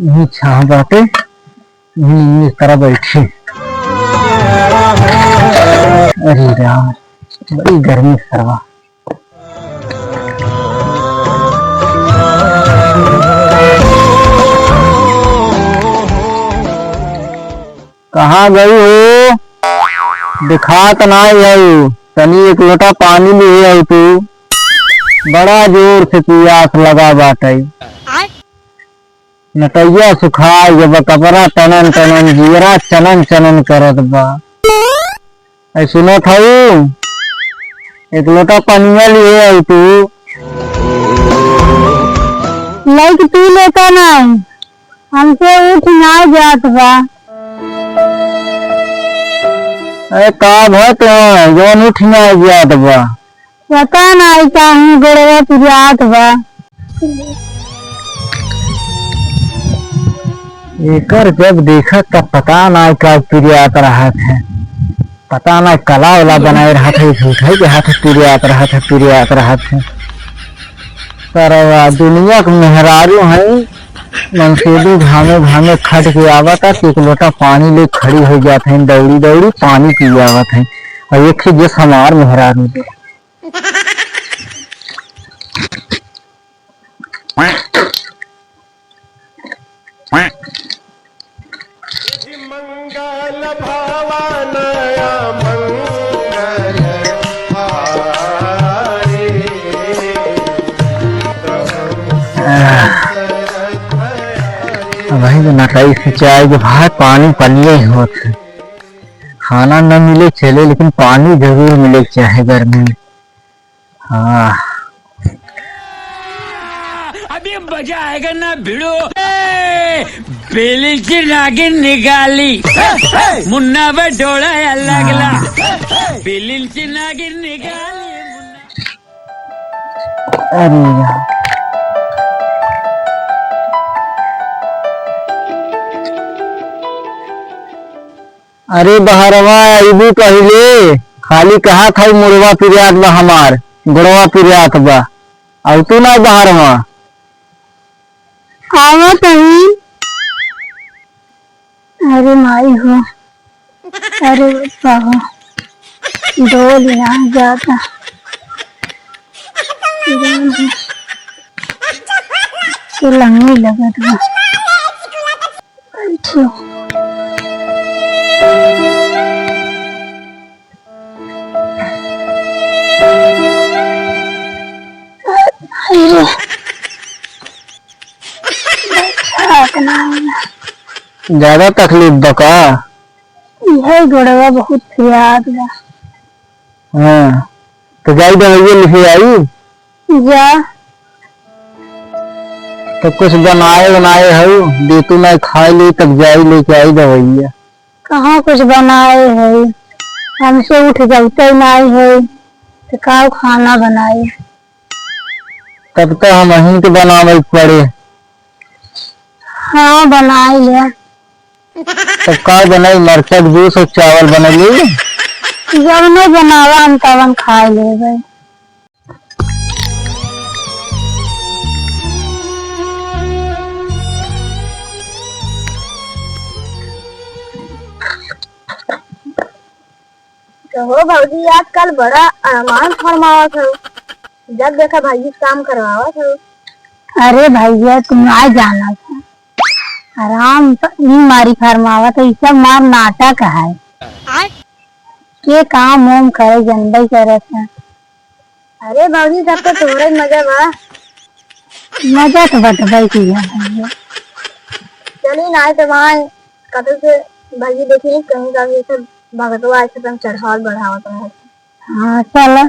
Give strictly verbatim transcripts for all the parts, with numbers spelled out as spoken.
इही छाँह बाटे, इही इस तरह बैठी। अरे राम, बड़ी गर्मी सरवा। कहाँ गई हो? दिखात नाई हऊ। तनी एक लोटा पानी लिहे हऊ तू। बड़ा जोर से पियास लगा बाटई। नटैया सुखाइ गबा, कपड़ा टनन टनन, जियरा चनन चनन करत बा। ऐ सुनत हऊ, एक लोटा पनिया लिहे आई तू। लइके पी लेता ना, हमसे उठ ना जात बा। अरे का भय तो है, जौन उठ ना जात बा? पता नाई काहे गोड़वा पिरात बा। एकर जब देखा तब पता नाई का पिरात रहत है, पता नाई कला वाला बनाए रहत है, झूठा ही के हाथ पिरात रहत है, पिरात रहत है। सरवा दुनिया के मेहरारू है, मनसेदू घामे घामे खट के आवता, एक लोटा पानी ले खड़ी हो जात है, दौड़ी दौड़ी पानी पी आवत है। और एक ही जस हमार मेहरारू दे। अब भाई, नटाई सिंचाई के भाई पानी पनिये होत है। खाना न मिले चले, लेकिन पानी जरूर मिले के चाहे गर्मी में। हाँ। अभी मजा आएगा ना भिड़ो। ए, बिलिंची नागिन निकाली। मुन्ना बटोला या लागला। बिलिंची नागिन निकाली। अरे यार। अरे बहरवा, अइबू पहिले, खाली कहत हई मुड़वा पिरात बा हमार, गोड़वा पिरात बा, अउतू ना बहरवा। आवत हई। अरे माई हो, अरे बाबा, डोल ना जाता, सुलंगी लगत बा। बैठो। अरे। बैठा अपना। ज्यादा तकलीफ बा का? इहे गोड़वा बहुत पिरात बा। हाँ, तो जाई दवाइया लिखे आई। जा। तो कुछ बनाए बनाए हऊ, दे तू ना खाए ले, तब जाई लेके आई दवाइया। कहाँ कुछ बनाए है, हमसे उठ जाते नाई है, तो का खाना बनाए? तब तो हम अहीं के बनावे के पड़े। हाँ, बनाए ले। तब का बनाई, मरचा के जूस और चावल बना ली। जब नहीं बनावा हम तवन खाए लेबे। कहो भौजी, आजकल बड़ा अरमान फरमावत हो, जब देखा भाई काम करवावत हो। अरे भैया, तुम ना जाना था, आराम से ई मारी फरमावत है, ई सब मार नाटक है। आय? के काम ओम करे जनबे करत है। अरे भौजी, सब तो तोहरे मजा बा। मजा तो बटबे की है भैया। चली ना, तो वहाँ कतौ से भौजी देखी, कहीं का ये सब भगतवा ऐसे अपन चढ़ावत बढ़ावत रहे। हाँ, चला।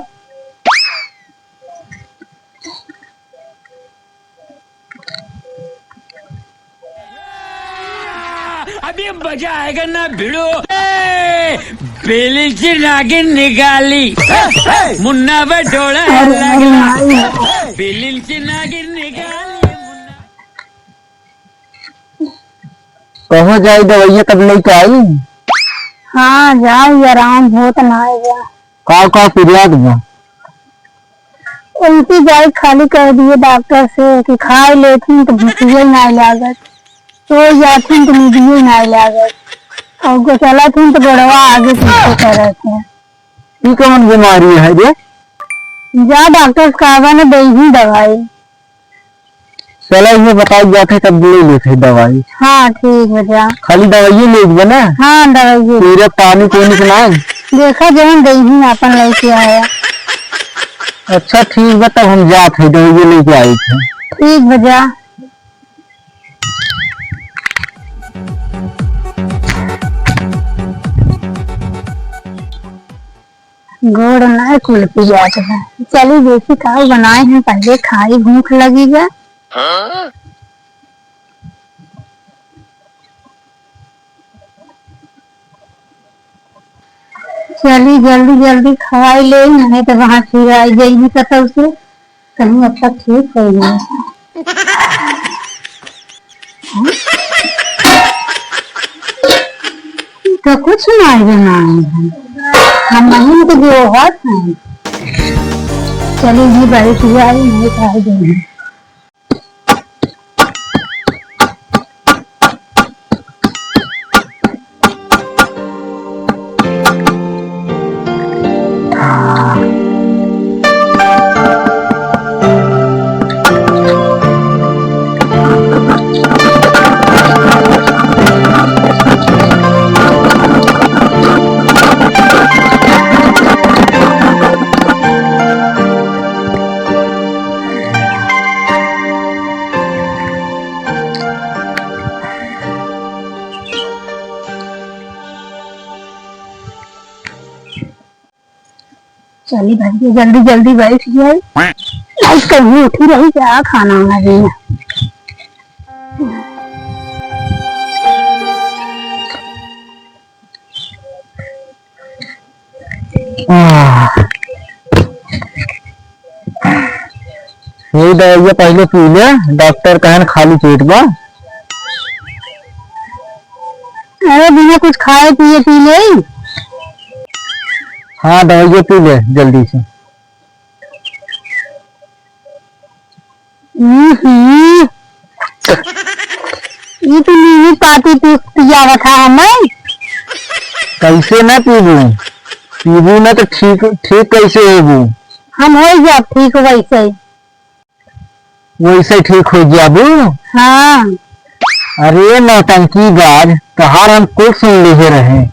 अभी मजा आएगा ना भिड़ो। ए, बिलिंची नागिन निकाली। मुन्ना बटोला अरे, अरे, लागला। अरे। बिलिंची नागिन निकाली। कहो जाई दवाइया तब लेके आई? हाँ, जाई, आराम होत ना है बा। का, का पिरियात बा? उल्टी जाई खाली कह दिए डॉक्टर से कि खाए लेती तो भूखिए ना लागत। तो जाथिन तो निदिये नाय लागत। और गो चलत हन तो गोड़वा आगे पीछे करत है। ई कौन बीमारी है रे? जा डॉक्टर से कहबा न देही दवाई। चला, इहे बताई जात है, तब ले लेत है दवाई। हाँ, ठीक बा, जा। खाली दवाइये लेत बा ना? हाँ, दवाइये। पीरा पानी कोनी के नाम? देखा, जवन देही आपन लेके आया। अच्छा, ठीक बा, तब हम जात है, दवाइये लेके आई थे। ठीक बा, जा। गोड़ ना कुल पियात बा। चली देखी का बनाए हैं, पहले खाई, भूख लगी बा। चली जल्दी जल्दी खवाई ले, नहीं तो वहाँ फिर आई जाएगी कतौ से। कहीं अब तक ठीक हो गया। तो कुछ नहीं बनाए हैं, हम नहीं तो जो होत हैं। चली जी, बैठ जाए, नहीं तो आई जाएगी। चली भैया, जल्दी जल्दी बैठ जाए। आज कहीं उठी रही क्या, खाना वाना देना। आह। ये दवाइया पहले पी ले, डॉक्टर कहन खाली पेट बा। अरे बिना कुछ खाए पिए पी ले। हाँ, दवाइया पी ले जल्दी से। हम्म, ई तो नींबू पाती पी, पियावत है हमें। कैसे ना पीबू? पीबू ना तो ठीक, ठीक कैसे होबू? हम हो जाब ठीक वैसे। वैसे ठीक हो जाबू? हाँ। अरे नौटंकी बाज, तोहार हम कुल सुन लिहे रहे।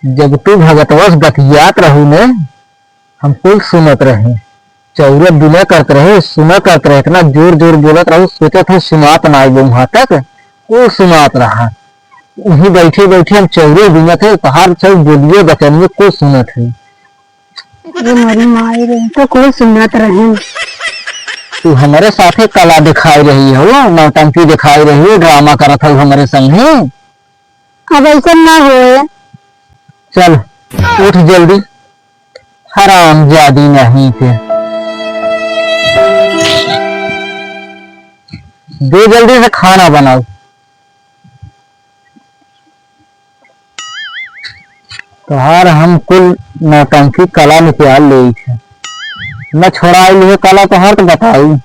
जब तू भगतवा से बतियात रहू ने, हम कुल सुनत रहे। चौरत बिना करत रहे, सुना करत रहे, इतना जोर जोर बोलत रहू, सोचत हो सुनात ना आइबो वहाँ तक, कुल सुनात रहा। वहीं बैठे बैठे हम चौरे बिनत है, तोहार चौर बोलिए बचनिए कुल सुनत है। अरे मोरी माई रे, तो कुल सुनत रहे। तू हमारे साथे कला दिखाई रही हो, नौटंकी दिखाई रही हो, ड्रामा करत हो हमारे संगे। अब ऐसा ना होए। चल, उठ जल्दी, हरामजादी नहीं के। दे जल्दी से खाना बनाओ। तोहार हम कुल नौटंकी कला निकाल लेई थे। न छोड़ाई लिए कला तोहार तो बताई।